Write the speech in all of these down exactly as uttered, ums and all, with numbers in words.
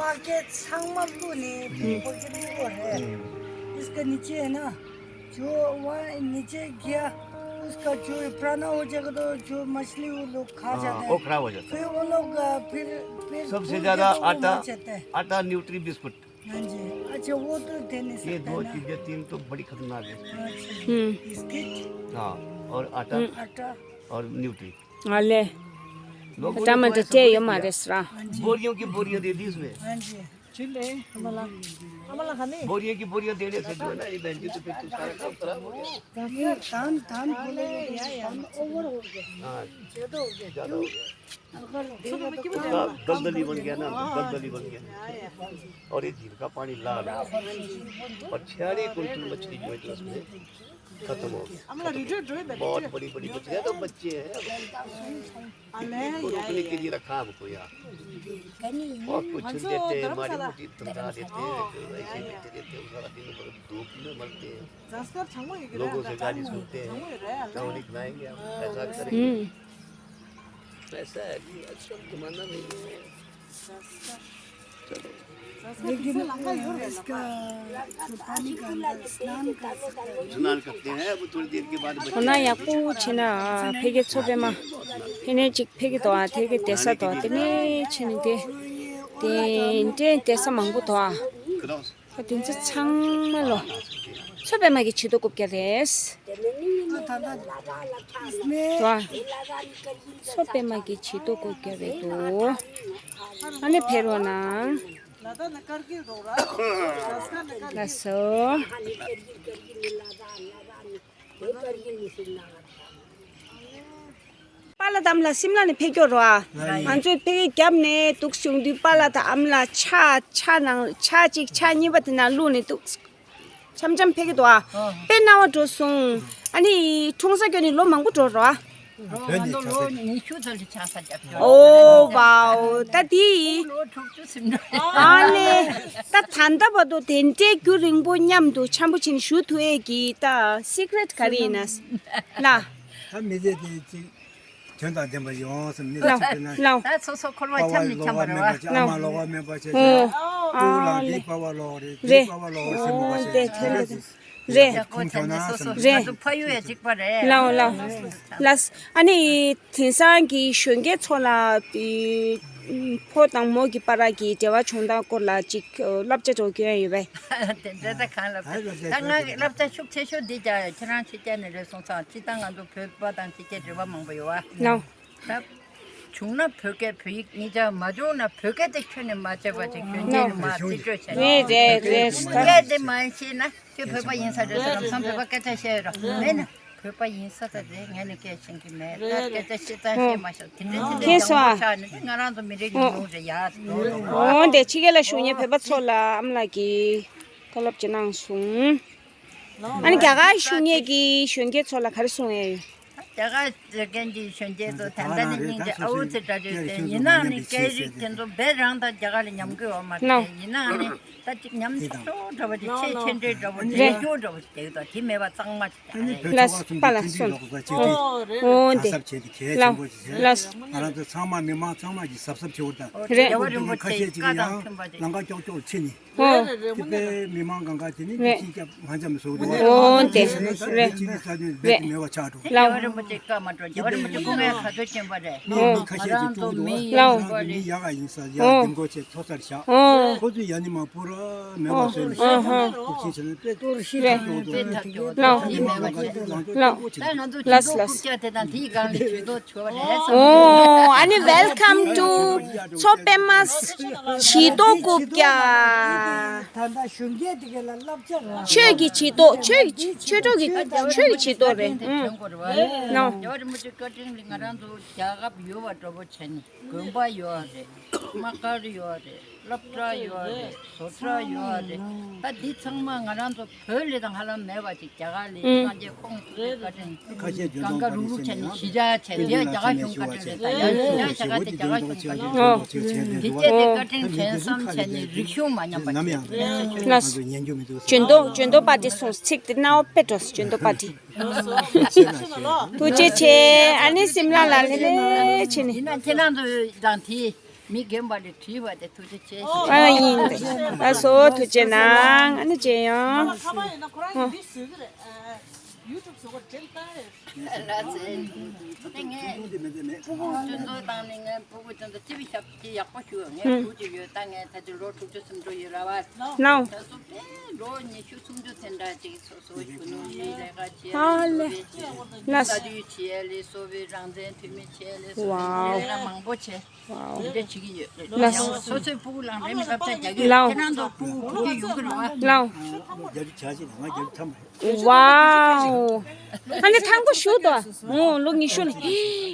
बाकी छांगमर तो नहीं, हम्म। वो कितने को है। हम्म। इसका नीचे है ना, जो वहाँ नीचे गया, उसका जो पुराना हो जाएगा तो जो मछली वो लोग खा हाँ, जाते हैं। वो खराब हो जाता है। फिर वो लोग, अ, फिर, फिर सबसे फूल ज्यादा के तो आटा, मर जाते हैं। आटा, न्यूट्री, बिस्कुट। हाँ जी, अच्छा, वो तो दे नहीं ये सकते दो ना। चीजें, तीन तो बड़ी खतरनाक है। अच्छा, हम्म। बिस्किट। हाँ, और आटा हम्म। आटा। और न्यूट्री। ང་ལས། लोगों ने तो ऐसा बोरियों की बोरियां दे दी इसमें। हाँ जी। चिल्ले, हमारा, हमारा खाने। बोरियों की बोरियां देने से जो है ना, ये बहन जी, तो फिर तो सारा काम खराब हो गया। ये धान, धान बोले, धान ओवर हो गया। हाँ। ज्यादा हो गया। ज्यादा हो गया। अगर उसका दलदली बन गया ना, दलदली बन गया। और ये झील का पानी लाल है। और छियालीस कुंटल मछली जो है, जो उसमें खत्म हो गया। बहुत बड़ी बड़ी मछलियाँ, तो बच्चे हैं। अब उनको रुकने के लिए रखा हमको यहाँ। और कुछ देते हैं, माड़ी मोटी धंधा देते हैं, ऐसे ही बैठे रहते हैं, सारा दिन भर धूप में मरते हैं। लोगों से गाली सुनते हैं, कहानी बनाएंगे हम, ऐसा करेंगे। हम्म। ऐसा है कि आजकल जमाना नहीं है। लेकिन इसका जो पानी का अंदर स्नान कर सकते हैं। स्नान करते हैं, वो थोड़ी देर के बाद ཁོ་ན་ཡག་པོ་བྱས་ན་ཕ་གི་མཚོ་པདྨ་ཕ་གི་ནས་ཅིག་ཕ་གི་དོ་ཨ་ཐེ་གི་དེ་ས་དོ་ཨ་དེ་ནས་ཕྱིན་ནས་དེ་དེ་འདྲའི་དེ་ས་མང་པོ་དོ་ཨ། ཁོ་དེ་ཚོ་ཚང་མ་ལོ། མཚོ་པདྨ་གི་བྱི་དོ་རྐུབ་བཀྱག་རེད། ཨ་ད་ད། ཨ་མཚོ་པདྨ་གི་བྱི་དོ་རྐུབ་བཀྱག་རེད་དོ། ཨ་ནི་ཕེ་རོ་ན། ལགས་སོ། པཱ་ལགས་དང་ཨ་མ་ལགས་སིམ་ལ་ནས་ཕེབས་ཀྱོག་རོ་ཨ། ང་ཚོས་ཕ་གི་རྒྱབ་ནས་འདུག་བྱུང་དུས་པཱ་ལགས་དང་ཨ་མ་ལགས་ཕྱག་ཕྱག་ནང་ཕྱག་གཅིག་ཕྱག་གཉིས་པ་དེ་ནང་བླུགས་ནས་འདུག་འཆམ་འཆམ་ཕེབས་ཀྱི་འདུག་ཨ། དཔེ་སྣང་བ་འགྲོ་སོང་། ཨ་ནི་འཁྲུངས་ས་སྐྱོན་ནས་ལོ་མང་པོ་འགྲོ་རོ་ཨ། ལོ་ཉི་ཤུ་ཙམ་ལ་ཆགས་ས་རྒྱབ་སྐྱོར། ཨོ་བའོ་ད་དེ། ལོ་དྲུག་ཅུ་ཟིན་འགྲོ། ཨ་ནི། ད་ད་ལྟ་བར་དུ་དེ་འདྲའི་རྒྱུན་རིང་པོ་མཉམ་དུ་འཆམ་པོ་བྱས་ནས་བཞུགས་ཐུབ་ཡས་ཀྱི་ད་སི་ཀྲེ་ཊི་ག་རེ་ཡིན་ན། ལ། ད་མི་ཚེ་དེ་གཅིག་དོན་དང་ལྡན་པ་ཡོང་སེམས་ནི་ལ་ལ་ཅིག་ལ། ལ། ད་སོ་སོ་འཁོར་བ་འཁྱམ་ནས་འཁྱམ་པ་རེད་བ། ལ། ཨ་མ་ལོག་པ་མེད་པ་བྱས་ཏེ། ཨོ། སྤྲེའུ་ལ་འདི་པ་བ་ལོག་རེད། འདི་པ་བ་ལོག་སེམས་མ་བྱས་ཏེ། རེད། ཁོང་ཁྱོད་ན་སེམས་རེད། ང་ཚོ་ཕ་ཡུལ་ཡ་གཅིག་པ་རེད། ལའོ་ལའོ། ལ། ཨ་ནི་དེང་སང་གི་གཞོན་སྐྱེས་ཚོ་ལ་ཕོ་དང་མོ་གི་བར་གྱི་འབྲེལ་བ་བྱུང་སྟངས་སྐོར་ལ་ཅིག་བསླབ་བྱ་འདྲ་བོ་སྐྱོན་ཡོད་པས། དེ་འདྲ་ད་གང་ལབ། ད་ང་གི་བསླབ་བྱ་ཤུགས་ཆེ་ཤོས་འདི་ཅག་ཡ་ཁྱེད་རང་ཕྱི་རྒྱལ་ནས་རེད་སོང་ཙང་སྤྱིར་བཏང་ང་ཚོ་བོད་པ་དང་ཕྱི་རྒྱལ་འབྲེལ་བ་མང་པོ་ཡོད་བ། ལའོ། ད་བྱུང་ན་བོད་སྐད་བོད་ཡིག་གཉིས་ཆ་མ་བྱུང་ན་བོད་སྐད་དེ་ཁྱོན་ནས་མ་བརྗེད་པ་ཅིག་གཞོན་སྐྱེས་ནས་མ་རྩིས་སྤྲོད་བྱས་ནས། རེད་རེད་རེད། སྐད་དེ་མ་ཤེས་ན་ཁྱོད་བོད་པ་ཡིན་ས་རེད་ཟེར་ལམ་སང་བོད་པ་སྐད་ཆ་བཤད་ཡོད་ར་མེད་ན་བོད་པ་ཡིན་ས་ད་རེད། ངས་ནི་སྐད་ཤེས་ཀྱི་མེད། ད་སྐད་ཆ་བཤད་ད་ཤེས་མ་ཤེས་དེ་འདྲ་དེ་འདྲ་ཁྱེད་སོ་ཡང་ཨ། ཆགས་ནས་ང་རང་ཚོ་མི་རིགས་ཉུང་ཉུང་རེད་ཡ། འོ་དེ་ཕྱི་རྒྱལ་ལ་བཞུགས་མཁན་བོད་པ་ཚོ་ལ་ཨ་མ་ལགས་ཀྱིས་བཀའ་སློབ་ཅིག་གནང་སོང་། ཨ་ནི་རྒྱ་གར་བཞུགས་མཁན་གྱི་གཞོན་སྐྱེས་ཚོ་ལ་ག་རེ་གསུང་ཡས་ཡོད། རྒྱ་གར་ཟེར་མཁན་གྱི་གཞོན་སྐྱེས་ཚོ་ད་ལྟ་ནི་སྙིང་རྗེ་ཨ་འུ་ཚོའི་འདྲ་བརྗོད་དེ་ཡིན་ནའང་ནི་སྐད་རིགས་དེ་ཚོ་བོད་རང་དང་རྒྱ་གར་ལ་ཉམས་རྒུད་ཡོད་མ་རེད། ཡིན་ནའང་ནི་ད་ཅིག་ཉམས་ཆག་ཤོས་འདྲ་བོ་ཅིག་ཆེས་ཆེ་འདྲའི་འདྲ་བོ་ཅིག་རེད། ལས་སྐྱོ་འདྲ་བོ་ཅིག་བསྡད་ཡོད། ད་དེ་མེད་པ་གཙང་མ་ཅིག་ཀྱང་རེད། ལགས་པ་ལགས་སོ། འོ་འདི་ལགས་སོ། ང་རང་ཚོ་ཚང་མ་མི་མང་ཚང་མ་གི་གཟབ་གཟབ་བྱེད་དགོས་ད། རེད། རྒྱལ་བ་རིན་པོ་ཆེའི་བཀའ་དང་མཐུན་པ་རེད། ལམ་ཁ་ཀྱོག་ཀྱོག་ཕྱིན་ནས། ཧོ། དེ་པའི་མི་མང་གང་ག་དེ་ནི་རེད། དེ་ཤིང་སྐྱབས་མ་འཇམ་བཟོ་དགོས། འོ་དེ་རེད། ཅི་ནི་ས་དོན་རྦད་དེ་མེད་པ་ཆགས་འགྲོ། རྒྱལ་བ་རིན་པོ་ཆེའི་བཀའ་མ་འགྲོ། རྒྱལ་བ་རིན་པོ་ཆེ་སྐུ་ངལ་ག་ཚོད་བསྐྱོན་པ་རེད། ང་རང་ཚོ་མི་ཡིན་པ་རེད། མི་ཡག་ག་ཡིན་ས་ཡག་འདེམས་བསྐོ་བྱས་ཚོགས་སར་བཞག་ཁོ་ཚོས་ཡ་ནི་མ་པུ་ར་མེད་པ་བཟོས་ནས་ཤིང་སྐྱབས་ཐུགས་ཆེན་བྱས་ནས་དཔེ་ཐག་ཆོད་འདུག་དེ་མེད་པ་བྱས་ད་ང་ཚོ་སྐྱོ་པོ་ཆགས་ནས་དེ་གང་ལ་ཇུས་གཏོགས་ཆོད་པ་རེད། ཨོ། ཨ་ནི་welcome to མཚོ་པདྨ་བྱི་དོ་རྐུབ་བཀྱག་ད་ལྟ་གཞོན་སྐྱེས་དེ་ག་ལ་བསླབ་བྱ་རག་ཆོས་ཀྱི་བྱི་དོ། ཆོས་ཀྱི་ཆོས་གྲོགས་ཀྱི་ཆོས་ཀྱི་བྱི་དོ་རེད། ཨུ། ནོ། རྒྱལ་བ་རིན་པོ་ཆེ་བཀའ་དྲིན་ལས་ང་རང་ཚོ་རྒྱལ་ཁབ་ཡོད་པ་འདྲ་པོ་བྱས་ནས་དགོན་པ་ཡོད་རེད། དམག་སྒར་ཡོད་རེད། སློབ་གྲྭ་ཡོད་རེད། བཟོ་གྲྭ་ཡོད་རེད། ད་འདི་ཚང་མ་ང་རང་ཚོ་བོད་ལས་དང་ཧ་ལམ་མེད་པ་ཅིག་རྒྱ་གར་ལས་ཨུ། སངས་རྒྱས་ཁོང་ཚོའི་བཀའ་དྲིན་ཁ་ཤས་ཇོ་གང་ག་རུག་རུག་བྱས་ནས་གཞི་བཞག་བྱས་དེ་རྒྱ་གར་གཞུང་བཀའ་དྲིན་རེད། ད་ཡང་གཞི་བཞག་བྱ་ག་དེ་རྒྱ་གར་གཞུང་བཀའ་དྲིན་རེད། ཨོ། དེ་སྐད་དེ་བཀའ་དྲིན་དྲན་བསམ་བྱས་ནས་རིག་གཞུང་མ་ཉམས་པ་བྱས། ལགས། ཇོན་དོ་ཇོན་དོ་པ་ཏི་སོང་ཚིག་དེ་རྣ་བ་དཔེ་འགྲོ་སོང་། ཇོན་དོ་པ་ཏི། ཐུགས་རྗེ་ཆེ། ཨ་ནི་སིམ་ལ་ལ་ལེ་ལེ་བྱས་ནས། ཡིན་ན་ཁྱེད་རང་ཚོ་དང་དེ། མི་རྒན་པ་ལས་བྲིས་པ་དེ་ཐུགས་རྗེ་ཆེ་ཞུ། ཨ་ཡིན་ཏེ། ལགས་སོ་ཐུགས་རྗེ་གནང་། ཨ་ནི་མཇལ་ཡོང་། ཁ་པར་ཡིན་ན་ཁོ་རང་གིས་འདི་བཟོས་ཀྱི་རེད། ཡུ་ཊུབ་བཟོ་གོ་དྲན་བཏང་ཡོད། ལགས་སེ། ངས་སྤུ་གུ་སྤྱི་ཚོགས་བཏང་ནས་ངས་སྤུ་གུ་ཚོ་ཚོ་ཅི་བི་ཞབས་ཀྱི་ཡག་པོ་ཞུ་ངས་ཧུམ། བུ་གཅིག་ཡོད། ད་ངས་ད་ཅི་ལོ་དྲུག་ཅུ་སུམ་ཅུ་ཡོད་ར་བ། ལའོ། ད་སོ་པའི་ལོ་ཉི་ཤུ་སུམ་ཅུ་དེ་འདྲ་ཅིག་སོ་སོ་གཞོན་ནུ་ཡིན་ལས་ཀ་བྱེད་ཨ་ལེ། ལས་ལས་ལས། ལགས་སོ། ས་དུས་བྱེད་ལས་སོ་པའི་རང་བཙན་འཐུས་མི་བྱེད་ལས་སོ་པའི་ཝའོ། ལས་ཀ་མང་པོ་བྱེད། ཝའོ། དེ་འདྲ་བྱེད་ཀྱི་ཡོད། ལགས་སོ། སོ་སོའི་སྤུ་གུ་ལ་འདྲེ་མི་ཐབས་ཆ་རྒྱག་གི་ལའོ། ཁྱེད་རང་ཚོ་སྤུ་གུ་གུ་གི་ཡོང་གི་རེད་བ། ལའོ། རྒྱ་རི་བྱ་ཞིག་ང་རྒྱ་རི་ཐམ་རེད། ཝའོ། ཨ་ནི་ཐང་པོ་ཞུ་དོ། ཨོ་ལོ་ཉི་ཤུ་ལ།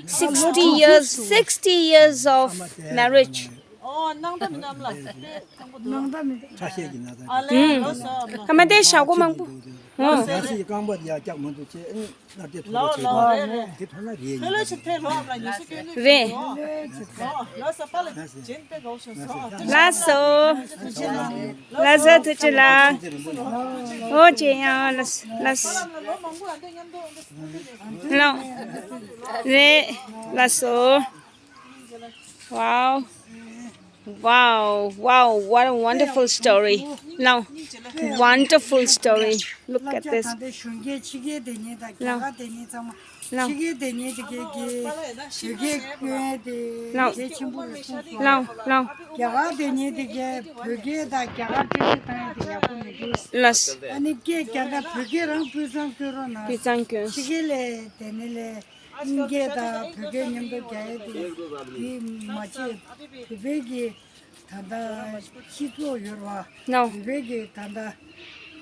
sixty years, sixty years of marriage. ཨོ་ནང་ད་མི་ནམ་ལ། ནང་ད་མི། ཁྲ་ཤེས་ཀྱི་ན་ད། ཨ་ལེ་ལོ་སོ་ཨ་མ་དེ་ཞག་གོ་མང་པོ། ཨོ། ང་སི་རྐང་པ་ཡ་བཀྱག་མ་འདུག་ཅེས་ཨ་ནི་སྣ་བདེ་ཐོག་ལོ་ཆེ་ལོ་རེད་རེད། དེ་ཐོག་ན་རེད་ཡིན། ལོ་ཆེ་ཐེ་ལོ་ཨ་མ་ཉི་ཤུ་གྱོན་ནི་རེད། ལོ་སོ་པ་ལ་ཇེན་པེ་གོ་ཤོ་སོ། ལགས་སོ། ལགས་སོ་ཐུགས་རྗེ་ལགས། ཨོ་ཅེ་ཡང་ལགས་ལགས། ལོ་མང་པོ་ཨ་འདྲ་མཉམ་དུ་ལོ། རེད། ལགས་སོ། Wow. Wow, wow, what a wonderful story. Now, wonderful story. Look at this. Now, now, now, now. རྒྱ་གར་དེ་ཉིད་དེ་གའི་བོད་སྐད་དང་རྒྱ་གར་བཀྲ་ཤིས་བཏང་ཡག་དེ་ཡག་པོ་མི་འདུག་ལགས། ཨ་ནི་སྐད་རྒྱ་ནག་བོད་སྐད་རང་སྤུས་གཙང་སྐྱོན་རོགས་གནང་། སྤུས་གཙང་སྐྱོན། ཕྱི་རྒྱལ་ལས་དེ་ནི་ལས་དབྱིན་སྐད་དང་བོད་སྐད་མཉམ་དུ་རྒྱག་ཡས་དེ་དེ་མ་བྱེད། བོད་པའི་གི་ད་ལྟ་སྤྱི་ཚོགས་ཡོད་ར། ནོ། བོད་པའི་གི་ད་ལྟ་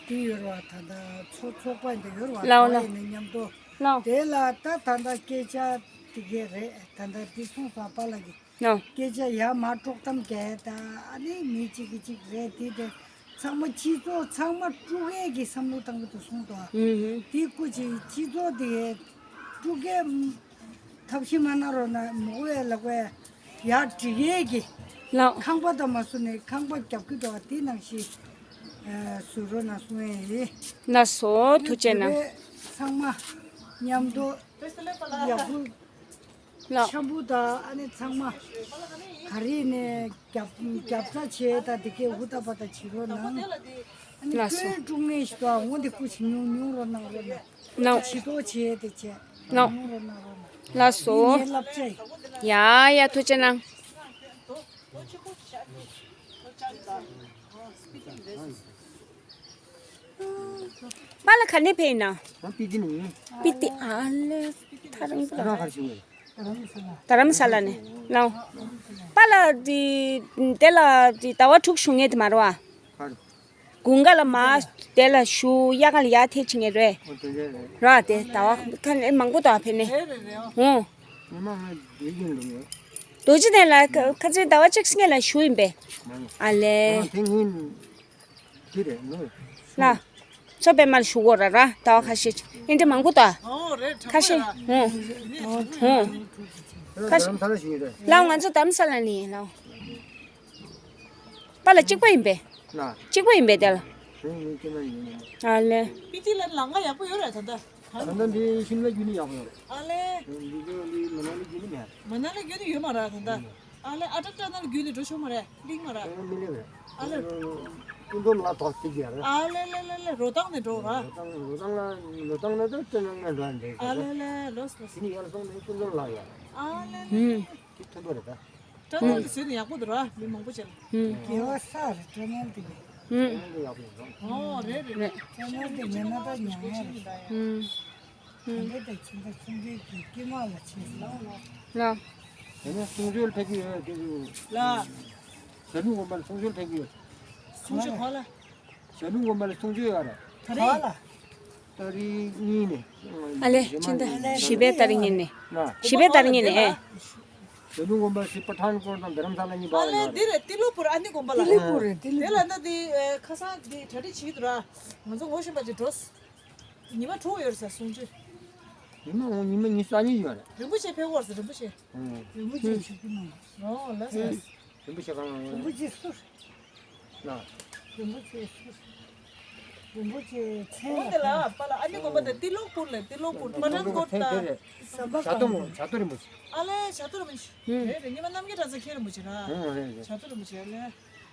དེ་ཡོད་ར། ད་ལྟ་ཚོགས་ཚོགས་པ་འདི་ཡོད་ར། ལའོ་ལའོ། ཡིན་ན་མཉམ་དུ། ལའོ། དེ་ལ་ད་ད་ལྟ་སྐད་ཆ་དེ་གས་རེད། ད་ལྟ་འདི་སོང་ཙང་པཱ་ལགས་ཀྱི་ནོ། སྐད་ཆ་ཡར་མར་དཀྲོག་གཏམ་རྒྱག་ཡས་ད་ཨ་ནི་མི་གཅིག་གིས་གཅིག་རེད། དེ་དེ་ཚང་མ་སྤྱི་ཚོགས་ཚང་མ་དཀྲུག་ཡས་ཀྱི་བསམ་བློ་བཏང་གི་འདུག་གསུངས་འདུག་ཨ། ཧུམ་ཧུམ། དེ་སྐུ་མཁྱེན་སྤྱི་ཚོགས་དེ་དཀྲུག་ཡས་ཐབས་ཤེས་མ་གནང་རོགས་གནང་། མོ་ཝེ་ལ་ཝེ་ཡར་སྒྲིག་ཡས་ཀྱི་ལའོ། ཁང་པ་དང་མ་བཟོ་ནས་ཁང་པ་རྒྱབ་ཀྱི་འདུག་ཨ། དེ་ནང་བཞིན་བཟོ་རོགས་གནང་གསུང་ཡས་ཡིན། ལགས་སོ་ཐུགས་རྗེ་གནང་། ཚང་མ་མཉམ་དུ་ཡག་པོ། ལགས། འཆམ་པོ་དང་ཨ་ནི་ཚང་མ་ག་རེ་ནས་རྒྱབ་རྒྱབ་རྩ་བྱས་དང་དེ་གའི་ཧུར་ཐག་པ་དང་བྱེད་རོགས་གནང་། ཨ་ནི་ལགས་སོ། སྐྱོན་དཀྲུག་མཁན་ཞིག་འདུག་ཨ། འོ་འདི་སྐུ་མཁྱེན་ཉུང་ཉུང་རོགས་གནང་རོགས་གནང་། ལགས། བྱེད་ཐོག་བྱས་དེ་བྱས་ལགས། ཉུང་རོགས་གནང་རོགས་གནང་། ལགས་སོ། འདི་ངའི་བསླབ་བྱ་ཡིན། ཡ་ཡ་ཐུགས་རྗེ་གནང་། པཱ་ལགས་ག་ནས་ཕེབས་ཡིན་ན། ང་སྤི་ཏི་ནས་ཡིན། སྤི་ཏི་ཨ་ལེ། ཐག་རིང་པོ་ཁྱེད་རང་ལ། ག་རེ་ཞུ་དགོས། རྡ་རམ་ས་ལ་ནས་ལའོ། པཱ་ལགས་འདི་དེ་ལ་འདི་ཟླ་བ་དྲུག་བཞུགས་མཁན་དེ་མ་རེད་བ། ག་རེ། དགུན་ཁ་ལ་མར་དེ་ལ་བཞུགས། དབྱར་ཁ་ལ་ཡར་ཐེངས་ཕྱིན་མཁན་རེད། ཨོ་དེ་འདྲ་རེད། ར་དེ་ཟླ་བ་ཁ་ནས་མང་པོ་དང་ཕེབས་ནས། རེད་རེད་རེད། ཨོ། ཉི་མ་ང་དེ་ཡིན་ལུགས་ཡོད། རྡོ་རྗེ་གདན་ལ་ཁ་ཁ་ཚོན་ཟླ་བ་གཅིག་སྔོན་ལ་བཞུགས་ཡིན་པས། མ་ཡིན། ཨ་ལེ། ཨོ་དེ་ཡིན། དེ་རེད་ནོ། ལ། མཚོ་པདྨ་ལ་བཞུགས་ཡོད་ར་ར་ཟླ་བ་ཁ་ཤས་ཅིག་ཨེ་འདྲ་མང་པོ་དང་། ཨོ་རེད་ཁ་ཤས། ཧུང་། ཧུང་། ཁ་ཤས། ལ་ང་ཚོ་རྡ་རམ་ས་ལ་ནས་ཡིན་ལ། པཱ་ལགས་གཅིག་པ་ཡིན་པས། ལ། གཅིག་པ་ཡིན་པས་དེ་ལ། ཨ་ལེ། སྤི་ཏི་ལ་ལམ་ཁ་ཡག་པོ་ཡོད་རེད་ད་ལྟ། ད་ལྟ་འདི་ཤིམ་ལ་བརྒྱུད་ནས་ཡག་པོ་ཡོད་རེད། ཨ་ལེ། འདི་ཚོ་འདི་མ་ན་ལི་བརྒྱུད་ནས་མེད། མ་ན་ལི་བརྒྱུད་ནས་ཡོད་མ་རེད་ད་ལྟ། ཨ་ལེ། ཨ་ཏྲ་ཏྲ་ན་ལ་བརྒྱུད་ནས་འགྲོ་ཆོག་མ་རེད། གླིང་མ་རེད། ཨ་ལེ། ཀུན་རྫོབ་ལ་ཐོག་ཐིག་ཡ་རེད། ཨ་ལེ་ལེ་ལེ་ལེ། རོ་ཐང་ནས་འགྲོ་ར། རོ་ཐང་རོ་ཐང་ལ་རོ་ཐང་ལ་ད་ཏྲ་ན་ང་འགྲོ་ཡ་འདྲ། ཨ་ལེ་ལེ་ལོས་ལོས། དེ་ནས་ཡར་སོང་ནས་ཀུན་རྫོབ་ལ་ཡ། ཨ་ལེ་ལེ། དེ་མཐུན་པ་རེད་ད། ཏྲ་ན་ལ་ཟེར་ནས་ཡག་པོ་འདུག་ར། མི་མང་པོ་བྱས་ལ། དགེ་བ་ས་རེད་ཏྲ་ན་དེ། ཨ་ནི་ཡག་པོ་འདུག་ཨོ་རེད་རེད་རེད། ཏྲ་ན་དེ་ཉན་ན་ད་ཉན་ཡ་རེད། ཨ་ནི་ད་ཁྱིམ་བདག་གསུང་མཁན་གྱི་དཀྱིལ་མ་ལ་ཕྱིན་སོང་། ལ། དེ་ནས་གསུང་ཆོས་ཕེབས་ཀྱི་ཡོད་དེ། ལ། ཞྭ་ལུ་དགོན་པར་གསུང་ཆོས་ཕེབས་ཀྱི་ཡོད། གསུང་ཆོས་ག་ལ། ཞྭ་ལུ་དགོན་པར་གསུང་ཆོས་ཡོད་རེད། ག་རེ། ཏ་རིག་གཉིས་ནས། ཨ་ལེ་ཕྱི་ཟླ་བཞི་པའི་ཏ་རིག་གཉིས་ནས། ལ། བཞི་པའི་ཏ་རིག་གཉིས་ནས་ཨེ། ཞྭ་ལུ་དགོན་པར་སི་པ་ཐན་སྐོར་དང་རྡ་རམ་ས་ལ་གཉིས་པ་ཨ་ལེ་ཡོད་རེད། འདི་རེད་ཏི་ལུ་པུར་ཨ་ནི་དགོན་པ་ལ། ཏི་ལུ་པུར་རེད་ཏི་ལུ་དེ་ལ་ན་དེ་ཁ་སང་དེ་གྲ་སྒྲིག་བྱེད་ཀྱི་འདུག་ར། ང་ཚོ་ངོ་ཤེས་པ་ཅིག་འགྲོ། ཉི་མ་དྲུག་ཡོད་ས་གསུང་ཆོས། ཉི་མ་འོང་ཉི་མ་ཉི་ཤུ་རྩ་གཉིས་ཡོད་རེད། རིན་པོ་ཆེ་ཕེབས་ཡོད་ས་རིན་པོ་ཆེ། ཨང་། རིན་པོ་ཆེ་ཞུ་གི་མ་རེད། ཨོ་ལགས་སོ། རིན་པོ་ཆེ་གང་ལ་ཡོད་རེད། རིན་པོ་ཆེ་སུ། ལ། རིན་པོ་ཆེ་སུ། རིན་པོ་ཆེ་མཚན་ལ། དེ་ལ་པ་ལ་ཨ་ནི་དགོན་པ་དེ་ཏི་ལོག་པུར་ལ། ཏི་ལོག་པུར་པ་ཏྲན་གོར་ད། ཟམ་པ་བྱ་དོ་མོ། བྱ་དོ་རིན་པོ་ཆེ། ཨ་ལེ་བྱ་དོ་རིན་པོ་ཆེ། ཧུམ། རེད་རེད། རྙིང་མ་རྣམ་རྒྱལ་གྲྭ་ཚང་མཁན་རིན་པོ་ཆེ་ར། ཧུམ་རེད་རེད། བྱ་དོ་རིན་པོ་ཆེ་ཨ་ལེ།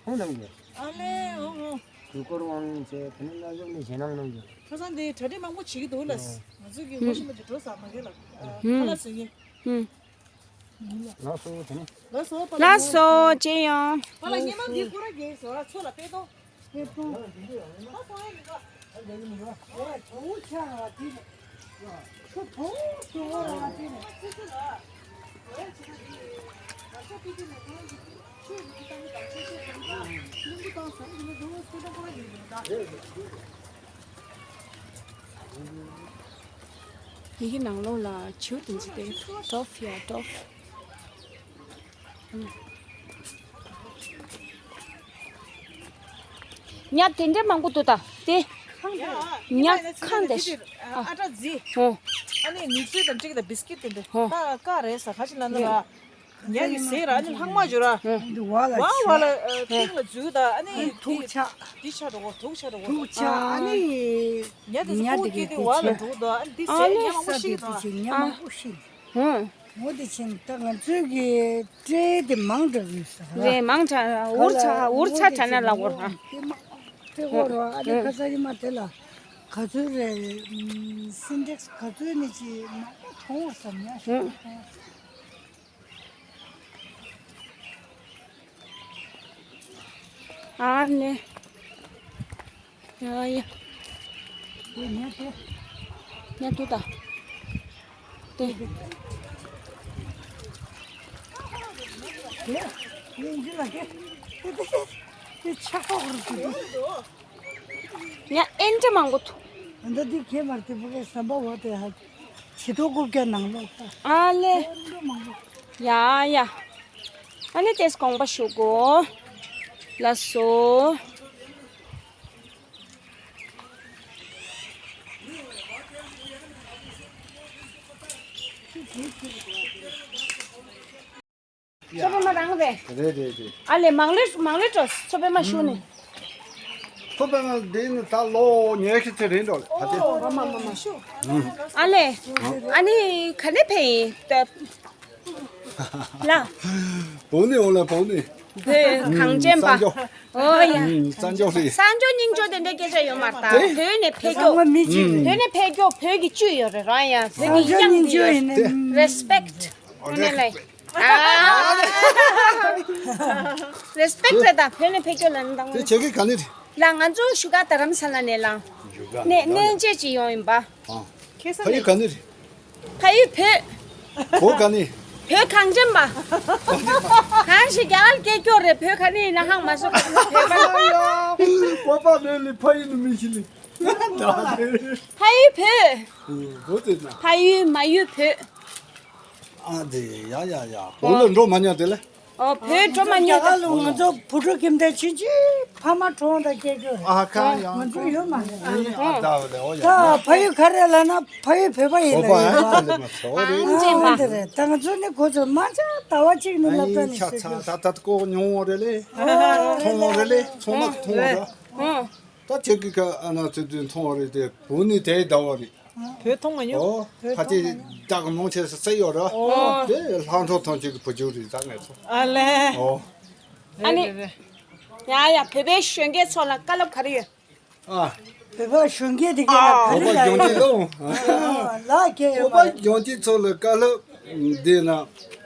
ཁོང་རྣམ་རྒྱལ། ཨ་ལེ་ཨོ་ཨོ། གུས་བཀུར་དབང་ཆེ་དེ་ནི་བླ་སློབ་ནས་ཞེད་སྣང་གནང་རྒྱུ། ཁ་སང་དེ་གྲ་སྒྲིག་མང་པོ་བྱེད་ཀྱི་འདུག་ལ། ང་ཚོ་གི་ངོ་ཤེས་པ་ཅིག་འགྲོ་ས་མ་རེད་ལ། ཁ་ལག་ཟ་མཁན། ལགས་སོ་དེ་ནི། ལགས་སོ་པ་ལགས་སོ་ལགས་སོ་ཅེ་ཡང་། པ་ལགས་སྔས་མ་འདི་ཁོ་ར་གིས་ཟ་བ་ཚོ་ལ་སྤེལ་གཏོང་། སྤེལ་གཏོང་། ད་སོང་ཡ་ཡིན་པ། ཨ་ལས་ཡིན་པ། ཨོ་ད་འུ་ཆ་ར་བ་དེ་ནི། ཁོ་ད་འུ་ཆ་ར་བ་དེ་ནི། ཨ་ཙི་ཙི་ལ། ཨོ་ཡ་ཆི་ན་དེ། ང་ཚོ་པི་ཏི་ནས་ཁོང་གི་ཆོས་ཀྱི་གཏམ་དང་ཆོས་ཆོས་དང་ད་གླིང་བུ་དང་ཟམ་གྱི་ནི་ད་འུ་སྤེལ་གཏོང་ཁོ་ར་ཡིན་པ་ད། དེ་གི་ནང་ལོགས་ལ་བྱིའུ་དེ་ཚོ་དེ་ཊོབ་ཡ་ཊོབ། ཉ་དེ་འདྲ་མང་པོ་འདུག་ད་དེ། ཉ་ཁང་དེ། ཨ་ཨ་ཏྲ་ཛི། ཧོ། ཨ་ནི་ནུས་ཚོད་དང་གཅིག་དང་བིས་ཀིཊ་དེ་འདྲ། ཧོ། ད་ཀ་རེད་ས་ཁ་ཅིག་ལ་ན་ལ། ཉ་གི་ཟས་ར་ཨ་ནི་ལྷག་མ་བྱོས་ར། ཧོ། འདི་བ་ལ་བ་བ་ལ་ཨ་ཏིང་ལ་འཛུལ་ད་ཨ་ནི་དུག་ཆགས། འདི་ཆགས་འགྲོ་གོ་དུག་ཆགས་འགྲོ་གོ་དུག་ཆགས་ཨ་ནི། ཉ་དེ་ཉ་ཚོ་དེ་སྐྱེས་དེ་གི་བ་ལ་དུག་འགྲོ་ད་ཨ་ནི་འདི་ཟས་ཨ་ཉ་ནི་མང་པོ་ཤི་གི་ད། ཉ་མང་པོ་ཤི། ཧོ། འོ་དེ་ཕྱིན་ད་ང་ཚོའི་གི་སྤྲེལ་དེ་མང་དྲགས་ཡོད་ས་ར། རེད་མང་དྲགས་འུར་ཚ་འུར་ཚ་དྲགས་ན་ལ་འོར་ཧ། དེ་མང་དེ་འོར་བ་ཨ་ནི་ཁ་ས་ཡི་མ་དེ་ལ་ག་ཚོད་རེད། སིན་ཊེག་སི་ག་ཚོད་ནི་ཅི་མང་པོ་མཐོང་བ་བསམ་ཡ་ཞིག་མཐོང་བ་བསམ། ཨ་ནི། ཡ་ཡ། ཉ་དེ། ཉ་དེ་ད། དེ། དེ། དེ་འདི་ལ་དེ། དེ་དེ་དེ་ཆགས་པ་རུ་དེ། ཉ་ཨེ་འདྲ་མང་པོ་འདུག་ཨ་འདི་དེ་ཁྱེད་མར་དེ་བུ་གའི་ཟམ་པ་བ་དེ་ཧ། ཆེ་ཐོག་རྐུབ་བཀྱག་ནང་ལོག་ཨ་ལེ། ཡ་ཡ། ཨ་ནི་ཏེས་དགོངས་པ་ཞུ་གོ། ལགས་སོ། མཚོ་པདྨ་རང་རེད། རེད་རེད་རེད། ཨ་ལེ་མང་ལེ་མང་ལེ་འགྲོ་མཚོ་པདྨ་ཞུ་ནས། མཚོ་པདྨ་འདི་ནི་ད་ལོ་ཉི་ཤུ་ཙམ་རིང་འགྲོ་ལ་ད་དེ། ཨ་ལེ། ཨ་ནི་ག་ནས་ཕེབས་ཡིན་ད། ལ། བོད་ནས་འོང་ལ་བོད་ནས། བོད་གངས་ཅན་པ། གསར་འབྱོར། ཨོ་ཡ། གསར་འབྱོར་རེད། གསར་འབྱོར་རྙིང་འབྱོར་དེ་འདྲ་སྐད་ཆ་ཡོད་མ་རེད་ད། བོད་ནས་ཕེབས་མགྱོགས། བོད་ནས་ཕེབས་མགྱོགས་བོད་ཀྱི་བཅུད་ཡོད་རེད་རང་ཡ་བོད་ཀྱི་གསར་འབྱོར་གཡང་དེ་ཡོད། རེ་སི་པེག་ཊི། ཨ་ནི་ལ། རེ་སི་པེག་ཊི་རེད་ད་བོད་ནས་ཕེབས་མགྱོགས་ལ་ནི་དང་། དེ་ཁྱེད་ཀྱི་ག་ནས་རེད། ལ་ང་ཚོ་བཞུགས་སྒར་རྡ་རམ་ས་ལ་ནས་ལ། བཞུགས་སྒར་ནས་རྡ་རམ། གནས་མཇལ་ཅིག་ཡོང་ཡིན་པ། ཨ། ཁྱེད་ས་ཕ་ཡུལ་ནས། ག་ནས་རེད། ཕ་ཡུལ་བོད། བོད་ག་ནས། བོད་གངས་ཅན་པ། གང་ཞིག་རྒྱ་གར་སྐད་སྐྱོ་རེད། བོད་ག་ནས་ཡིན་ན་ཧང་མ་སོ་ག་ནས་བོད་པ། ཀོ་པ་ནས་ལི་ཕ་ཡུལ་ནས་མི་ཤི་ལི། ད་རེད། ཕ་ཡུལ་བོད། བོད་དེ་ན། ཕ་ཡུལ་མ་ཡུལ་བོད། ཨ་དེ་ཡ་ཡ་ཡ་བོད་ལ་འགྲོ་མ་མྱོང་དེ་ལ། ཨོ་བོད་འགྲོ་མ་མྱོང་། རྒྱ་གར་ལ་ང་ཚོ་བུ་ཕྲུག་ཁྱིམ་སྡེ་ཆུང་ཆུང་ཕ་མ་གྲོངས་དང་སྐྱེ་རྒྱུ་རེད། ཨ་ཁ་ཡང་ང་ཚོ་ཡོད་མ་རེད། ཨ་ད་ལེ་ཨོ་ཡ། ད་ཕ་ཡུལ་ག་རེ་ལབ་ན་ཕ་ཡུལ་བོད་པ་ཡིན་ལ་ཡོད་པ། ཨ་དེ་མ་ཚོ་རེད། ཨ་འདི་རེད། ད་ང་ཚོ་ནི་གོ་ཚོད་མ་ཆག་ཟླ་བ་གཅིག་ནི་སློབ་གྲྭ་ནས་ཆག་ཚ་ད་ད་ཀོ་ཉོང་རེད་ལེ། མཐོང་རེད་ལེ། ཚོང་ལ་མཐོང་རེད། ད་ཁྱེད་ཀྱི་ཁ་ཨ་ན་ཚོད་དུ་མཐོང་བ་རེད་དེ་བོད་ནི་དེའི་ཟླ་བ་རེད། བོད་མཐོང་མ་མྱོང་། ཨོ། བོད་ཕལ་ཆེར་མཐོང་མ་མྱོང་། བདག་མང་ཆེ་ས་སེ་ཡོད་ར། ཨོ། དེ་ལྷག་འཕྲོ་ཐོན་ཅིག་གི་བུ་ཆུང་རེད་ད་ངས་ཚོ། ཨ་ལེ། ཨོ། ཨ་ནི། རེད་རེད། ཡ་ཡ་བོད་པའི་གཞོན་སྐྱེས་ཚོ་ལ་བཀའ་སློབ་ག་རེ་ཡོད། ཨ། བོད་པ་གཞོན་སྐྱེས་དེ་གས་ལ་ག་རེ་ལབ་ཡོད། ལགས་ཀྱི་ཡོད་མ་རེད། བོད་པ་གཞོན་སྐྱེས་ཚོ་ལ་བཀའ་སློབ། འདི་ན།